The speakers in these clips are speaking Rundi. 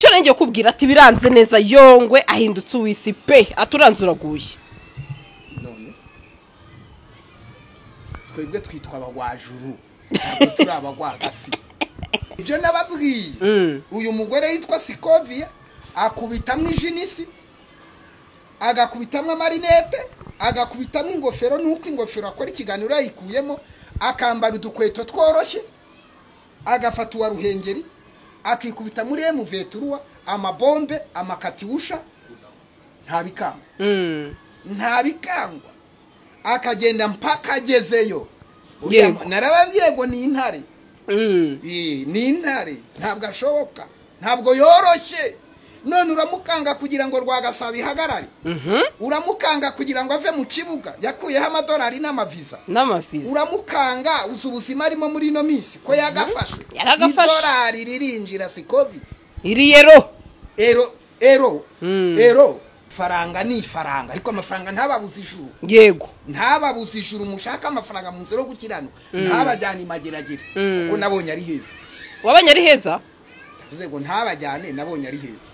Icyo ngiye kubwira ati biranze neza, Yongwe ahindutse uwisi pe, aturanze uraguye. None twebwe twitwa abagwajuru, ntabwo turi abagwagasi. Ibyo nababwiye, uyu mugore yitwa Sikovia akubitamwo ijinisi, agakubitamwo amarinete, agakubitamwo ingofero, nuko ingofero akora ikiganiro yayikuyemo, akambara udukweto tworoshye, agafata uwa Ruhengeri akikubita muri M23, amabombe, amakatiwusha, nta bikangwa. Nta bikangwa, akagenda mpaka agezeyo. Narababwiye ngo ni intare. Ni intare, ntabwo ashoboka, ntabwo yoroshye. None uramukanga kugira ngo Rwagasabo ihagarare, uramukanga kugira ngo ave mu kibuga yakuyeho amadolari n'amaviza, uramukanga uzi ubuzima arimo muri ino minsi ko yagafashe. Idolari ririnjira Sikovi, iri ero ero ero ero, faranga ni faranga, ariko amafaranga ntababuze ijuru. Yego, ntababuze ijuru. Mushaka amafaranga mu nzira yo gukiranuka, ntabajyana imageragere, kuko nabonye ari heza. Wabonye ari heza? Bivuze ngo ntabajyane, nabonye ari heza.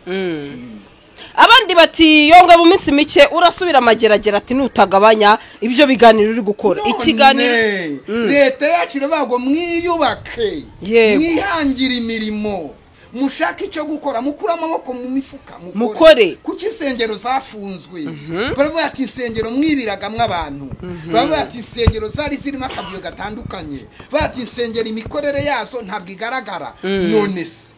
Abandi bati Yongwe mu minsi mike urasubira amageragere, ati nutagabanya ibyo biganiro uri gukora ikiganiro. Leta yacu iravuga mwiyubake, mwihangire imirimo, mushaka icyo gukora, mukure amaboko mu mifuka, mukore. Kuki insengero zafunzwe? Baravuga ati insengero mwibiragamwe abantu, baravuga ati insengero zari zirimo akavuyo gatandukanye, baravuga ati insengero imikorere yazo ntabwo igaragara. None se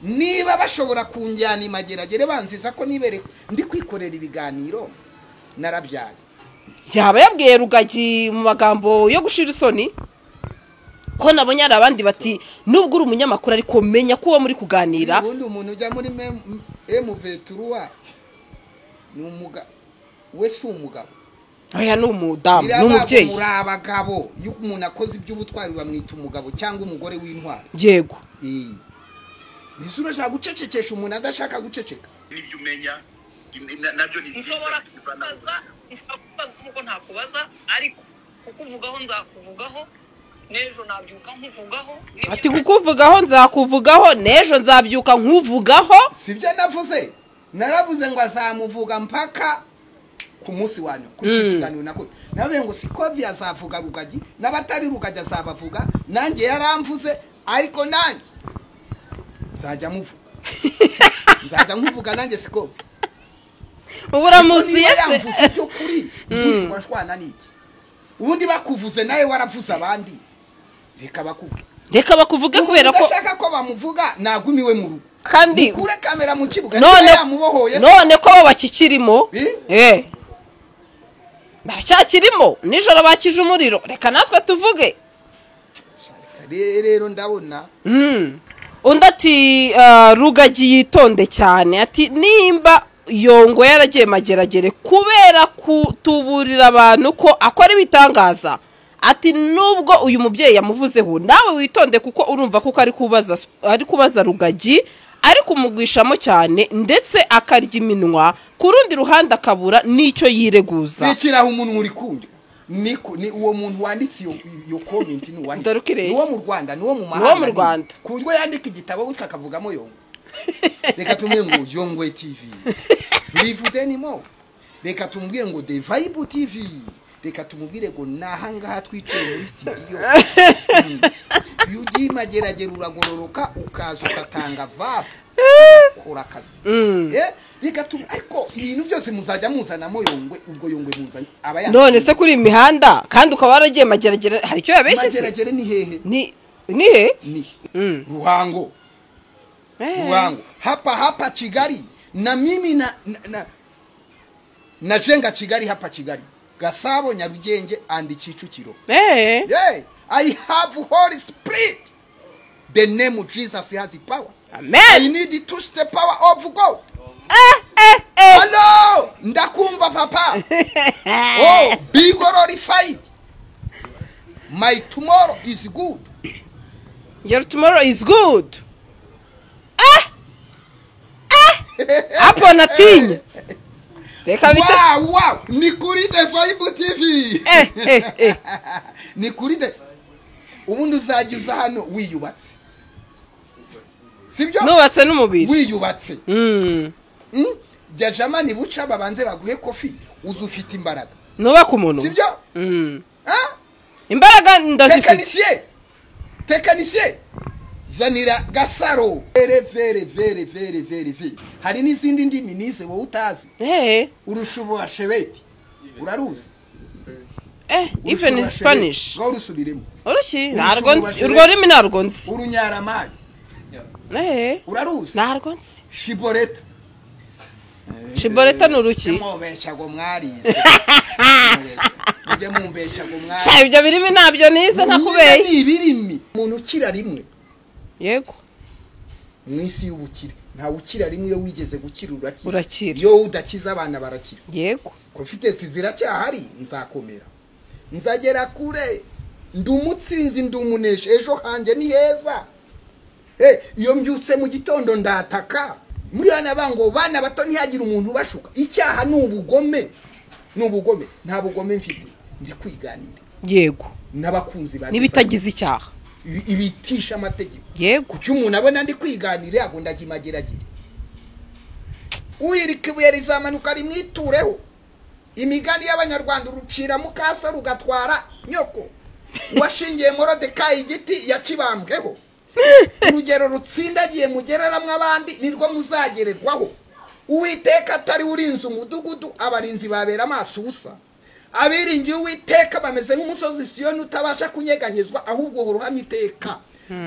niba bashobora kunjyana imageragere banziza ko nibere ndi kwikorera ibiganiro, narabyaye. Yaba yabwiye Rugagi mu magambo yo gushira isoni, ko nabonye ari abandi bati nubwo uri umunyamakuru ariko menya ko uwo muri kuganira. Ubundi umuntu ujya muri M23 ni umugabo we, si umugabo. Oya, ni umudamu, ni umubyeyi. Muri abagabo iyo umuntu akoze iby'ubutwari bamwita umugabo cyangwa umugore w'intwari. Yego. Ese urashaka gucecekesha umuntu adashaka guceceka? Nibyo umenya nabyo ni nshobora kubaza, nshobora kuko ntakubaza, ariko kukuvugaho nzakuvugaho n'ejo nabyuka nkuvugaho. Ati kukuvugaho nzakuvugaho n'ejo nzabyuka nkuvugaho. Sibyo navuze, naravuze ngo azamuvuga mpaka ku munsi wanyu. Kuri iki kiganiro nakoze navuze ngo Sikovi azavuga Rugagi, n'abatari Rugagi azabavuga, nanjye yaramvuze, ariko nanjye nzajya muvuga, nzajya nkuvuga nanjye Sikovi. Uburamuzi yese yamvuze byo kuri nshwana niki. Ubundi bakuvuze nawe waravuze abandi, reka bakuvuge, reka bakuvuge kubera ko udashaka ko bamuvuga nagumiwe mu rugo. Kandi kure kamera mu kibuga yamubohoye. None ko bakikirimo, baracyakirimo, nijoro bakije umuriro, reka natwe tuvuge. Rero ndabona Undi ati Rugagi yitonde cyane, ati nimba Yongwe yaragiye mageragere kubera kutuburira abantu ko akora ibitangaza, ati nubwo uyu mubyeyi yamuvuzeho nawe witonde, kuko urumva kuko ari kubaza Rugagi, ari kumugwishamo cyane ndetse akarya iminwa, ku rundi ruhande akabura n'icyo yireguza. Nikiraho umuntu uri kumva ni uwo muntu wanditse iyo comment ni uwahe? Ni uwo mu Rwanda, ni uwo mu mahanga, ni uwo mu Rwanda, ku buryo yandika igitabo gutya akavugamo Yongwe. Reka tumubwire ngo Yongwe TV bivude nimo, reka tumubwire ngo The Vibe TV, reka tumubwire ngo nahangaha twicaye muri studio. Iyo ugiye imageragere uragororoka ukaza ugatanga vap, ukora akazi. Reka ariko ibintu byose muzajya muzanamo Yongwe, ubwo Yongwe muzanye aba yanze. None se kuri imihanda kandi ukaba waragiye mageragere, hari icyo yabeshye se? Mageragere ni hehe? Ni he? Ni Ruhango. Ruhango. Hapa hapa Kigali na mimi na najenga Kigali hapa Kigali. Gasabo, Nyarugenge and Kicukiro. Yeah, I have Holy Spirit. The name of Jesus has the power. Amen. I need to touch the power of God. Hello, ndakumva papa. Oh, be glorified. My tomorrow is good. Your tomorrow is good. Hapo natinya. Reka bite. Wow, wow. Ni kuri The Vibe TV. Ni kuri The. Ubundi uzajya uza hano wiyubatse. Sibyo? Nubatse n'umubiri. Wiyubatse. Jya jamani buca babanze baguhe kofi, uza ufite imbaraga. Nubaka umuntu. Sibyo? Imbaraga ndazifite. Tekanisiye. Zanira Gasaro. Vere vere vere vere vere vere. Hari n'izindi ndimi nize wowe utazi. Urushubo shebeti. Uraruzi? Even in Spanish. Ngo rusubiremo. Uruki? Ntarwo nzi. Urwo rurimi ntarwo nzi. Urunyaramari. Uraruzi? Ntarwo nzi. Shiboreta. Shiboreta ni uruki? Mubeshya ngo mwarize. Mujye mumbeshya ngo mwarize. Sha ibyo birimi ntabyo nize ntakubeshya. Ni ibirimi. Umuntu ukira rimwe. Yego. Mu isi y'ubukire nta ukira rimwe iyo wigeze gukira urakira. Iyo udakiza abana barakira. Yego. Confidence ziracyahari, nzakomera. Nzagera kure. Ndi umutsinzi, ndi umunesha, ejo hanjye ni heza. Iyo mbyutse mu gitondo ndataka. Muri bana bango bana bato ntihagira umuntu ubashuka. Icyaha ni ubugome. Ni ubugome. Nta bugome mfite. Ndi kwiganira. Yego. N'abakunzi ba nibitagize icyaha. Ibitisha amategeko. Yego. Kuki umuntu abona ndi kwiganira agunda kimageragere. Uwirika ibuye rizamanuka rimwitureho. Imigani y'Abanyarwanda urucira mukasa rugatwara nyoko. Washingiye Morodekayi igiti yakibambweho. Urugero rutsindagiye mugereramwe abandi nirwo muzagererwaho. Uwiteka atari urinze umudugudu, abarinzi babera amaso ubusa. Abiringiye Uwiteka bameze nk'umusozi Siyoni utabasha kunyeganyezwa, ahubwo uruhamye iteka.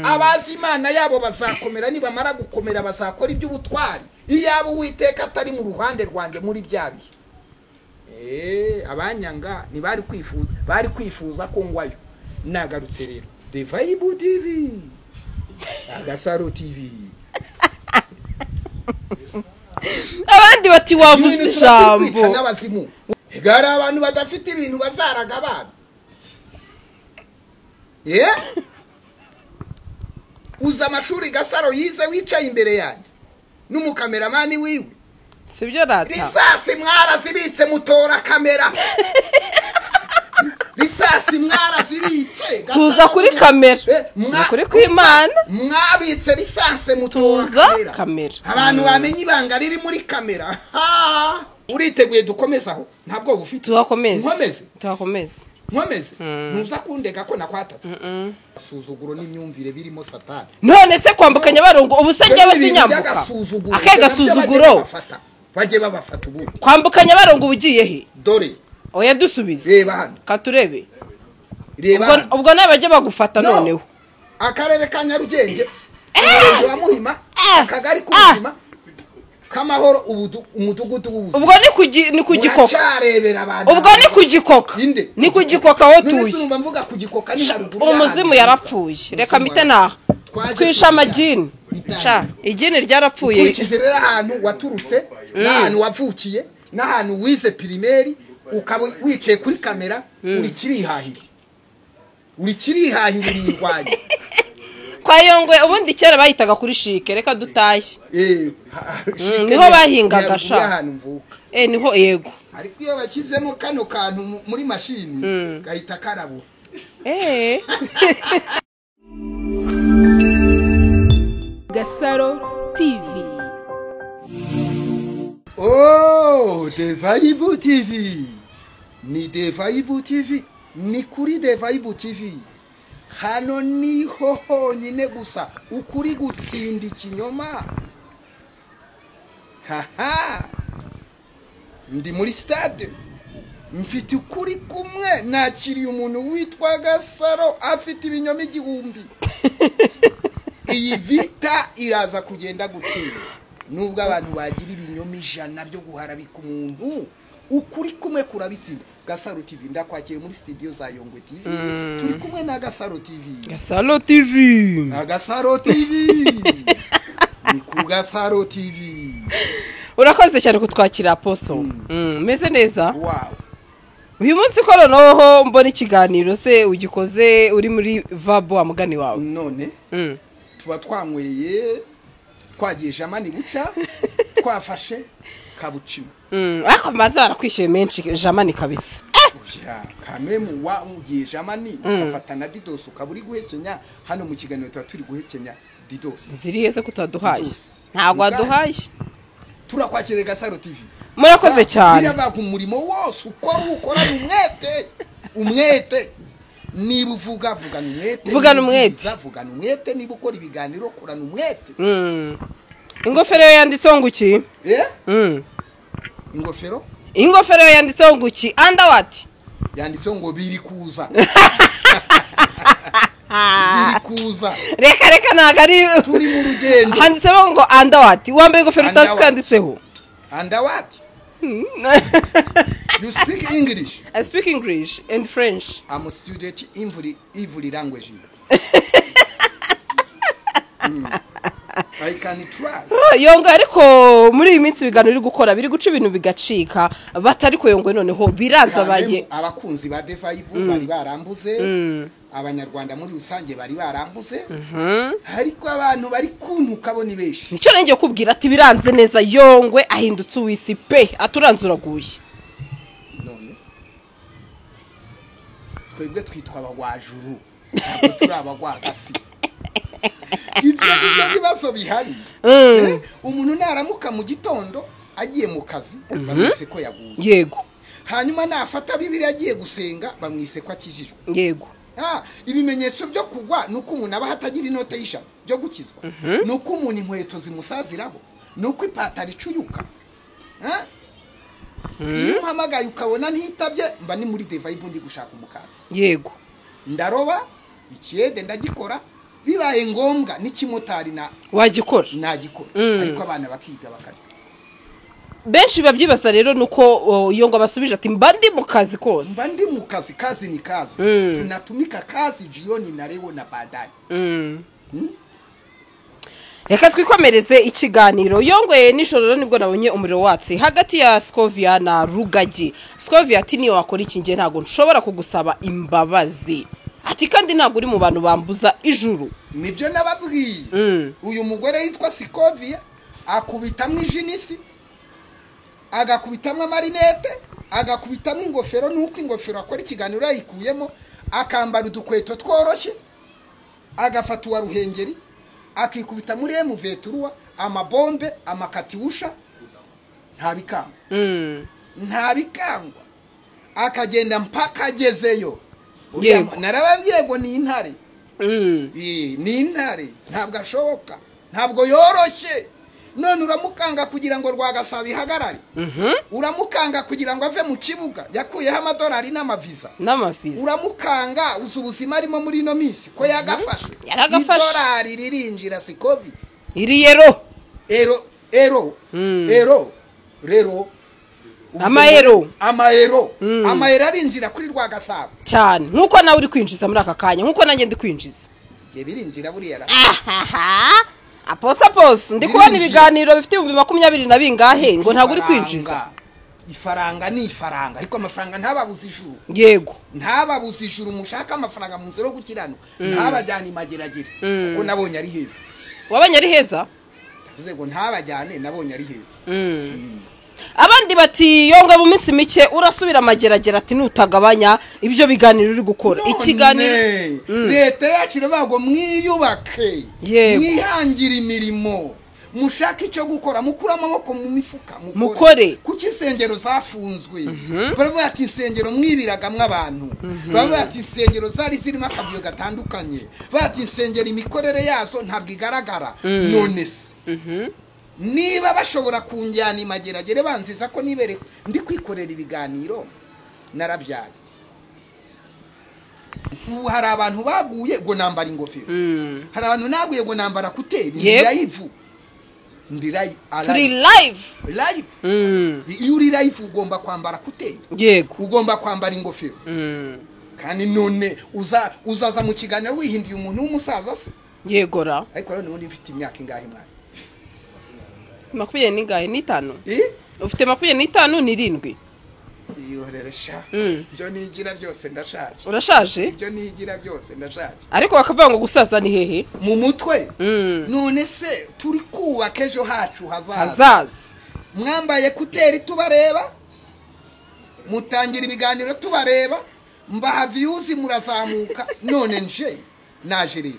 Abazi Imana yabo bazakomera, nibamara gukomera bazakora iby'ubutwari. Iyaba Uwiteka atari mu ruhande rwanjye muri bya bihe. Abanyanga ntibari kwifuza, bari kwifuza ko ngwayo. Nagarutse rero. The Vibe TV. Agasaro TV. Abandi bati wavuze ijambo. N'abazimu. Hari abantu badafite ibintu bazaraga abana. Uza amashuri Gasaro yize wicaye imbere yanjye n'umukameramani wiwe. Sibyo rata. Risasi mwarazibitse mutora kamera. Risasi mwarazibitse. Tuza kuri kamera. Kuri kwimana. Mwabitse lisanse mutora kamera. Abantu bamenye ibanga riri muri kamera. Uriteguye dukomeza aho? Ntabwo bufite. Tuhakomeze. Tuhakomeze. Nkomeze. Ntuza kundeka ko nakwatatse. Asuzuguro n'imyumvire birimo satani. None se kwambuka Nyabarongo ubusajya basinyambuka. Akaye gasuzuguro. Bajye babafata ubundi. Kwambuka Nyabarongo ubugiye he? Dore. Oya dusubize. Reba hano. Katurebe. Reba. Ubwo nawe bajye bagufata noneho. Akarere ka Nyarugenge. Umurenge wa Muhima, akagari k'ubuzima. Kamahoro umudugudu w'ubuzima. Ubwo ni kugikoka. Ubwo ni kugikoka. Ni kugikoka aho tuye. None mvuga kugikoka ni haruguru. Umuzimu yarapfuye. Reka mite naha. Twisha amagini. Sha, igini ryarapfuye. Ukurikije rero ahantu waturutse, n'ahantu wavukiye, n'ahantu wize primaire, ukaba wicaye kuri kamera, uri kirihahira. Uri kirihahira urirwanya. Kwa Yongwe ubundi kera bayitaga kuri shike, reka dutashye. Niho bahingaga sha. Niho yego. Ariko iyo bashyizemo kano kantu muri mashini gahita karabura. Gasaro TV. Oh, The Vibe TV. Ni The Vibe TV. Ni kuri The Vibe TV. Hano niho honyine gusa ukuri gutsinda ikinyoma. Haha. Ndi muri stade. Mfite ukuri kumwe, nakiriye umuntu witwa Gasaro afite ibinyoma 1000. Iyi vita iraza kugenda gutsinda. Nubwo abantu bagira ibinyoma 100 byo guharabika umuntu, ukuri kumwe kurabitsinda. Gasaro TV ndakwakira muri studio za Yongwe TV. Turi kumwe na Gasaro TV. Gasaro TV. Na Gasaro TV. Ni ku Gasaro TV. Urakoze cyane kutwakira Apostle. Meze neza. Wow. Uyu munsi ko noneho mbona ikiganiro se ugikoze uri muri vabo amugani wawe. None tuba twanyweye twagiye jamani buca twafashe kabucimo. Ariko mbanza barakwishyuye menshi jamani kabisa. Kamemu wa ugiye jamani ugafata na didos ukaba uri guhekenya. Hano mu kiganiro tuba turi guhekenya Didos. Zirihe se kutaduhaye? Didos. Ntabwo waduhaye. Turakwakiriye Gasaro TV. Murakoze cyane. Biravuga umurimo wose ukora ukorana umwete. Umwete. Niba uvuga vugana umwete. Vugana umwete. Vugana umwete, niba ukora ibiganiro korana umwete. Ingofero yanditseho ngo iki? Ingofero? Ingofero yanditseho ngo iki? Under what? Yanditseho ngo biri kuza. Biri kuza. Reka reka ntago ari turi mu rugendo. Handitseho ngo under what? Wambaye ingofero utazi ko yanditseho. Under what? You speak English? I speak English and French. I'm a student in every language. I can try. Yongwe ariko muri iyi minsi ibiganiro uri gukora biri guca ibintu bigacika, batari ko Yongwe noneho biranza baye. Abakunzi ba Devive bari barambuze, abanyarwanda muri rusange bari barambuze, ariko abantu bari kuntuka bo ni benshi. Nicyo nenge kubwira ati biranze neza, Yongwe ahindutse uwisi pe, aturanze uraguye. None twebwe twitwa abagwajuru, ntabwo turi abagwagasi. Ibyo bibazo bihari. Umuntu naramuka mu gitondo agiye mu kazi bamwise ko yaguye. Yego. Hanyuma nafata Bibiliya agiye gusenga bamwise ko akijijwe. Yego. Ibimenyetso byo kugwa nuko umuntu aba hatagira inote y'ijana byo gukizwa. Nuko umuntu inkweto zimusaziraho, nuko ipataro icuyuka. Iyo umpamagaye ukabona ntitabye mba ni muri Devive ndi gushaka umukara. Yego. Ndaroba ikiyede ndagikora. Bibaye ngombwa n'ikimotari na wagikora nagikora, ariko abana bakiga bakarya. Benshi babyibasa rero nuko Yongwe abasubije ati mba ndi mu kazi kose. Mba ndi mu kazi, kazi ni kazi. Tunatumika kazi jioni na leo na baadaye. Reka twikomereze ikiganiro. Yongwe nijoro nibwo nabonye umuriro watsi hagati ya Scovia na Rugagi. Scovia ati niyo wakora iki nge ntago nshobora kugusaba imbabazi. Ati kandi ntabwo uri mu bantu bambuza ijuru. Nibyo nababwiye. Uyu mugore yitwa Scovia akubitamwe ijinisi, agakubitamwe amarinete, agakubitamwe ingofero, nuko ingofero akora ikiganiro yayikuyemo, akambara udukweto tworoshye, agafata uwa Ruhengeri, akikubita muri M23, amabombe, amakatiusha, nta bikangwa. Nta bikangwa. Akagenda mpaka agezeyo. Narababwiye ngo ni intare. Ni intare, ntabwo ashoboka, ntabwo yoroshye. None uramukanga kugira ngo Rwagasabo ihagarare. Uramukanga kugira ngo ave mu kibuga yakuyeho amadolari n'amaviza. Uramukanga uzi ubuzima arimo muri ino minsi ko yagafashe. Idolari ririnjira Sikobi. Iri ero. Ero ero ero rero. Amaero. Amaero. Amaero arinjira kuri Rwagasabo. Cyane. Nkuko nawe uri kwinjiza muri aka kanya, nkuko nanjye ndi kwinjiza. Je birinjira buriya ra. Aposa pos ndi kubona ibiganiro bifite 20,000 na bingahe ngo ntago uri kwinjiza. Ifaranga ni ifaranga, ariko amafaranga ntababuze ijuru. Yego. Ntababuze ijuru, mushaka amafaranga mu nzira yo gukiranuka. Ntabajyana imageragere kuko nabonye ari heza. Wabonye ari heza? Ndavuze ngo ntabajyane, nabonye ari heza. Abandi bati Yongwe mu minsi mike urasubira amageragere ati nutagabanya ibyo biganiro uri gukora. Ikiganiro leta yacu irabago mwiyubake, mwihangira imirimo, mushaka icyo gukora, mukura amaboko mu mifuka, mukore. Kuki insengero zafunzwe? Baravuga ati insengero mwibiragamwe abantu. Baravuga ati insengero zari zirimo akavuyo gatandukanye. Baravuga ati insengero imikorere yazo ntabwo igaragara. None se niba bashobora kunjyana imageragere banziza ko nibere ndi kwikorera ibiganiro narabyaye. Ubu hari abantu baguye ngo nambara ingofero. Hari abantu naguye ngo nambara kuteri ndayivu. Ndi live. Live. Iyo uri live ugomba kwambara kuteri. Yego. Ugomba kwambara ingofero. Kandi none uzaza mu kiganiro wihindiye umuntu w'umusaza se? Yego ra. Ariko rero nundi mfite imyaka ingahe mwana? 25. Ufite 25 ni 7. Iyoreresha. Ibyo nigira byose ndashaje. Urashaje? Ibyo nigira byose ndashaje. Ariko bakavuga ngo gusaza ni hehe? Mu mutwe. None se turi kubaka ejo hacu hazaza. Hazaza. Mwambaye kuteri tubareba, mutangira ibiganiro tubareba, mbaha views murazamuka, none nje naje rero.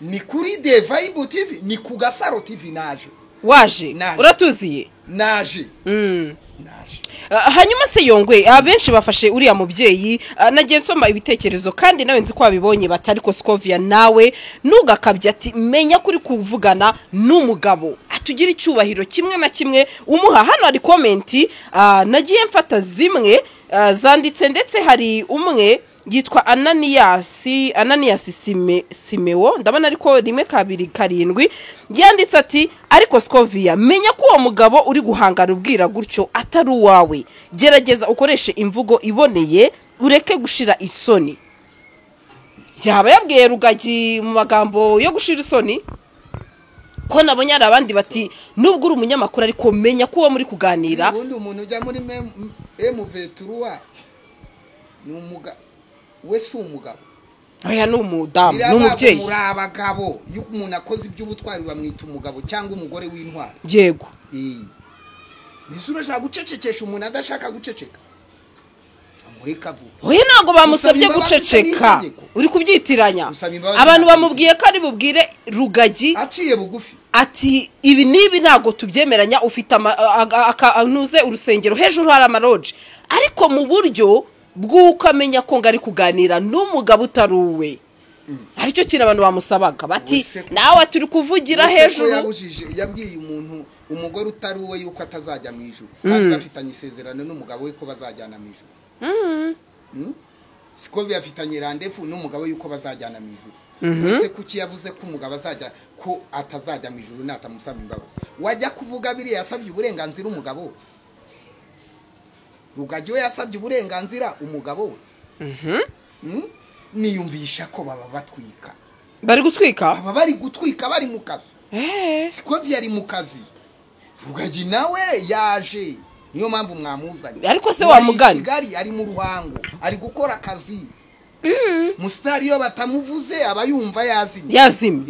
Ni kuri The Vibe TV, ni ku Gasaro TV. Naje. Waje? Naje. Uratuziye? Naje. Naje. Hanyuma se Yongwe, abenshi bafashe uriya mubyeyi, nagiye nsoma ibitekerezo kandi nawe nzi ko wabibonye, batari ko Scovia nawe ntugakabye, ati menya ko uri kuvugana n'umugabo, atugira icyubahiro kimwe na kimwe umuha. Hano hari comment, nagiye mfata zimwe, zanditse, ndetse hari umwe yitwa Ananiyasi Simeo, ndabona ariko 127, yanditse ati: "Ariko Scovia, menya ko uwo mugabo uri guhangana ubwira gutyo atari uwawe. Gerageza ukoreshe imvugo iboneye, ureke gushira isoni." Yaba yabwiye Rugagi mu magambo yo gushira isoni? Ko nabonye hari abandi bati: "Nubwo uri umunyamakuru, ariko menya ko uwo muri kuganira." Ubundi umuntu ujya muri M23 ni umugabo we, si umugabo? Oya, ni umudamu, ni Biriya umubyeyi. Muri abagabo, iyo umuntu akoze iby'ubutwari bamwita umugabo cyangwa umugore w'intwari. Eh. Mbese urashaka gucecekesha umuntu adashaka guceceka? Amureka vuba. Oya, ntabwo bamusabye Gusaba imbabazi se ni guceceka. itegeko? Uri kubyitiranya. Gusaba imbabazi Abantu ntabwo bamubwiye ko ari bubwire Rugagi aciye bugufi. Ati: "Ibi n'ibi ntabwo tubyemeranya, ufite ntuze urusengero hejuru, hari amaroji," ariko mu buryo bw'uko amenya ko ngo ari kuganira n'umugabo utari uwe. Aricyo kintu abantu bamusabaga, bati nawe turi kuvugira Ese ko hejuru. Yabujije, yabwiye umuntu, umugore utari uwe, yuko atazajya mu ijuru, kandi bafitanye isezerano n'umugabo we ko bazajyana mu ijuru. Siko bafitanye rendez-vous n'umugabo yuko bazajyana mu ijuru. Ese kuki yavuze ko umugabo azajya, ko atazajya mu ijuru natamusaba imbabazi? Wajya kuvuga biriya, yasabye uburenganzira umugabo we? Rugagi we yasabye uburenganzira umugabo we? Niyumvisha ko baba batwika. Bari gutwika. Baba bari gutwika, bari mu kazi. Siko ari mu kazi, Rugagi nawe yaje, niyo mpamvu mwamuzanye. Ariko se Ari i wamugani? Kigali, ari mu Ruhango, ari gukora akazi. Musitari iyo batamuvuze aba yumva yazimye. Yazimye.